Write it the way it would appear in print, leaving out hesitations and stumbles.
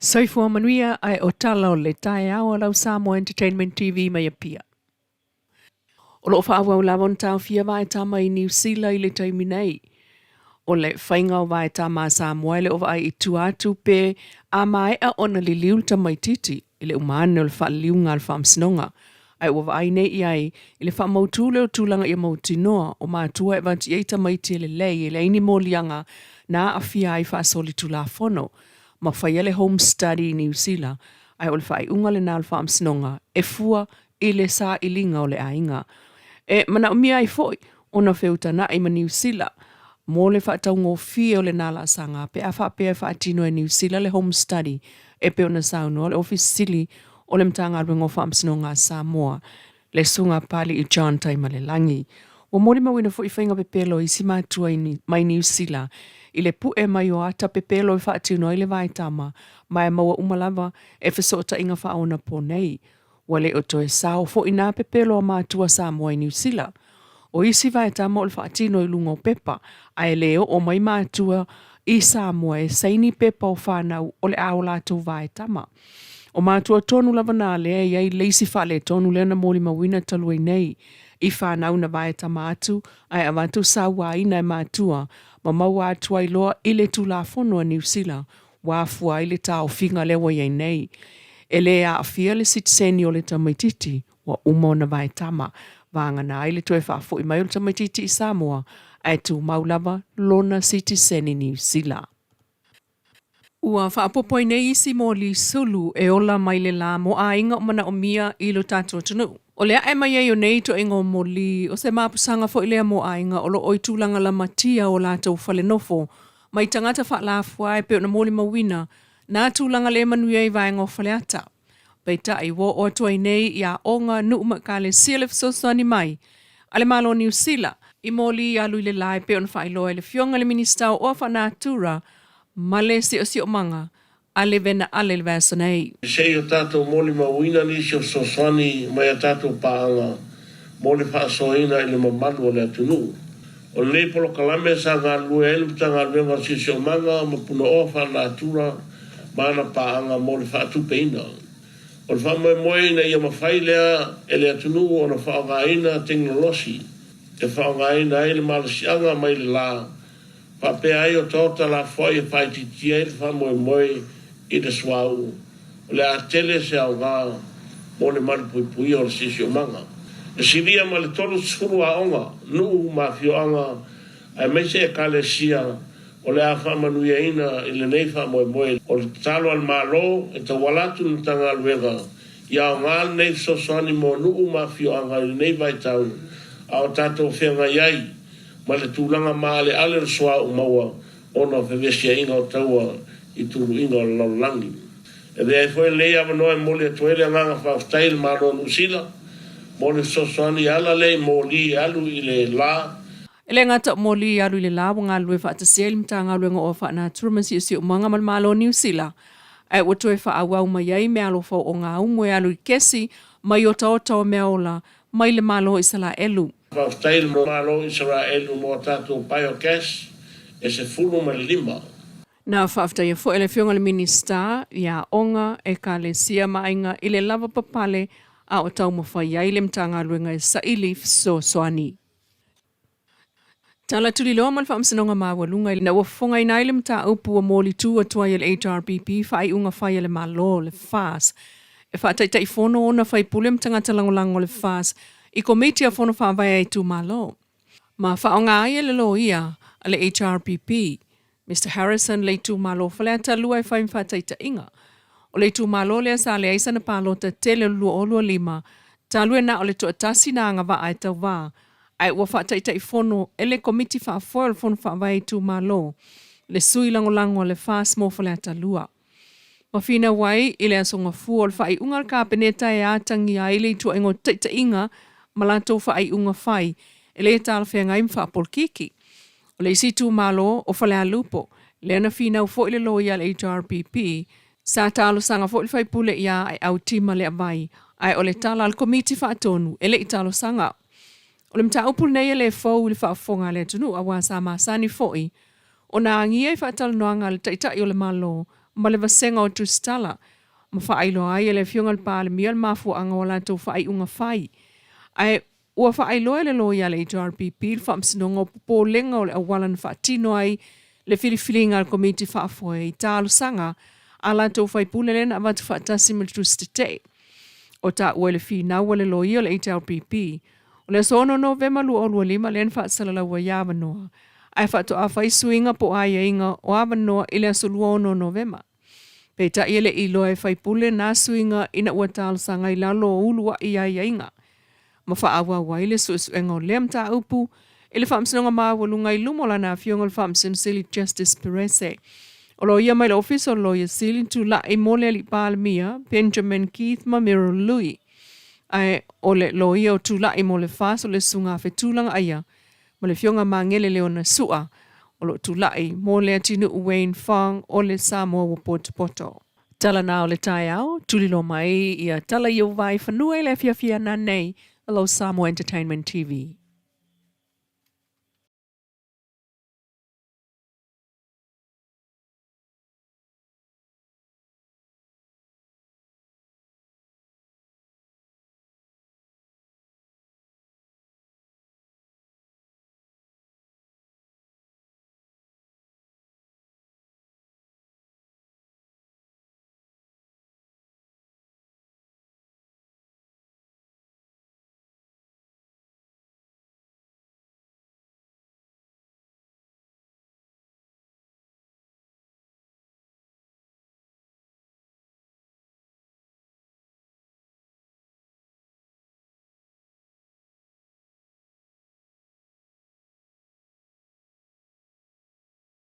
Soifua manuia ae o tala o le taeao a lau Samoa Entertainment TV mai Apia. O lo o faaauau lava ona taofia vaetama i Niu Sila i le taimi nei. O le faiga o vaetama a Samoa e le o vaai i tua atu pe a maea ona liliu le tamaitiiti i le uma ane o le faaliliuga a le Faamasinoga, ae ua vaai nei i ai i le faamautu lea o tulaga ia mautinoa o matua e avatu i ai tamaiti e lelei e leai ni moliaga na aafia ai faasolitulafono ma faia le home study i Niu Sila, ae o le faaiuga lena o le Faamasinoga e fua i le sailiga o le aiga. E manaomia ai foi ona feutana'i ma Niu Sila mo le faataugofie o lena laasaga pe a faapea e faatino e Niu Sila le home study e pei ona saunoa le Ofisa Sili o le Matagaluega o Faamasinoga a Samoa, le Susuga Papali'i John Taimalelagi. Ua molimauina foi faiga pepelo a isi matua mai Niu Sila i le pu'e mai o ata pepelo e faatino ai le vaetama ma e maua uma lava e fesootaiga faaonaponei. Ua le o toe sao foi nā pepelo a matua Samoa i Niu Sila. O isi vaetama o le faatino i luga o pepa, ae le oo mai matua i Samoa e saini pepa o fanau o le a o latou vaetama. O matua tonu lava nā lea e i ai le isi faaletonu lea na molimauina talu ai nei i fanau na vaetama atu ae avatu sauaina e matua ma maua atu ai loa i le Tulafono a Niu Sila ua afua ai le taofiga lea ua i ai nei. E le aafia le sitiseni o le tamaitiiti ua uma ona vaetama, vagana ai le toe faafoi mai o le tamaitiiti i Samoa ae tumau lava lona sitiseni Niu Sila. Ua faaopoopo ai nei isi moli sulu e ola mai le lā mo aiga o manaomia i lo tatou atunuu. O le ae mai ai o nei ituaiga o moli, o se mapusaga foi lea mo aiga o lo o i tulaga lamatia o latou falenofo mai tagata faalafua e pei ona molimauina nā tulaga le manuia i vaega o Faleata. Peitai, ua oo atu ai nei i aoga, nuu ma ekalesia le fesoasoani mai a le Malo o Niu Sila i moli alu i le la e pei ona faailoa e le Afioga i le Minisita o Oa Faanatura ma le Siosiomaga a Levena Ale i le vaiaso nei. Se i o tatou molimauina nisi o fesoasoani mai a tatou paaga mo le faasoaina i le mamalu o le atunuu. O lenei polokalame sa galulue ai le Matagaluega o Siosiomaga ma Punaoa Faalenatura ma ana paaga mo le faatupeina. O le faamoemoe ina ia mafai lea e le atunuu ona faaaogaina teginolosi e faaaogaina ai le malosiaga mai le la faapea ai otaota lafoai e faaitiitia ai le faamoemoe i le suauu, o le a tele se aoga mo le malupuipuia o le siosiomaga. E silia ma le 30 aoga, nuu ma afioaga aemaise ekalesia o le a faamanuiaina i lenei faamoemoe. O le tatalo a le Malo e tauala atu i le Matagaluega ia aoga lenei fesoasoani mo nuu ma afioaga i lenei vaitau a o tatou feagai ai ma le tulaga maaleale o le suauu maua ona o fevesiaiga o taua i tuluiga o le lalolagi. E avea ai foi lenei avanoa e momoli atu ai le agaga faafetai i le Malo o Niu Sila mo le fesoasoani e ala lea i moli e alu i le la. E le gata o moli e alu i le la ua galulue faatasi ai le Matagaluega o Faa-Natura ma Siosiomaga ma le Malo o Niu Sila, ae ua toe faaauau mai ai meaalofa o ogaumu e alu i kesi mai otaota o meaola mai le Malo o Isalaelu. Faafetai i le Malo o Isaraelu mo a tatou biogas e 15. Na faafetaia foi e le Afioga i le Minisita i Aoga, Ekalesia ma Aiga i le lava papale a o taumafai ai le Matagaluega e saili fesoasoani. Tala tuliloa ma le Faamasinoga Maualuga ina ua fofogaina ai le mataupu ua molitu atu ai e le HRPP faaiuga fai a le Malo, le FAS, e faataitaifono ona faipule ma tagata lagolago o le FAS i Komiti a Fono Faavae a Itumalo, ma faaaoga ai e le loia a le HRPP, Mister Harrison le itumalo Faleata 2 e fai ma faataitaiga. O le itumalo lea sa leai sana palota tele o le 2025, talu e na o le toatasi na agavaa e tauva, ae ua faataitaifono e le Komiti Faafoe o le Fono Faavae a Itumalo le sui lagolago a le FAS mo Faleata 2. Ma finau ai i le Aso Gafua o le faaiuga a le Kapeneta e atagia ai le ituaiga o taitaiga ma latou faaiuga fai e le talafeagai ma faapolokiki. O le isi itumalo, o Falealupo, lea na finau foi le loia a le HRPP, sa talosaga foi le faipule ia Aeau Tima Leavai, ae o le tala a le Komiti Faatonu e le i talosaga. O le mataupu lenei e le fou i le faafofoga a le atunuu aua sa masani foi ona agia i faatalanoaga a le Taitai o le Malo ma le vasega o Tusitala ma faailoa ai e le Afioga i le Palemia le mafuaaga o a latou faaiuga fai. Ae ua faailoa e le loia a le HRPP le Faamasinoga o popolega o le auala na faatino ai le filifiliga a le Komiti Faafoe i talosaga a latou faipule lea na avatu faatasi ma le tusi tetee. O taua i le finau a le loia o le HRPP, o le aso 6 Novema 2025 lea na faasalalau ai avanoa, ae faatoa fai suiga po o aiaiga o avanoa i le aso 26 Novema. Peitai e le i iloa e faipule na suiga ina ua talosaga i lalo o uluai aiaiga ma faaauau ai le suesuega o lea mataupu i le Faamasinoga Maualuga i luma o lana Afioga o le Faamasino Sili Justice Perese. O loia mai le Ofisa o le Loia Sili tulai mo le Alii Palemia Benjamin Keith Mamiro Lui. Ae o le loia o tulai mo le FAS o le Susuga Fetulaga Aia ma le Afioga Magele Leona Sua o lo o tulai mo le atinuu Wayne Fong o le Samoa ua potopoto. Tala na o le taeao, tulilo mai ia tala i ou vaai fanua i le afiafi ana nei, Hello Samoa Entertainment TV.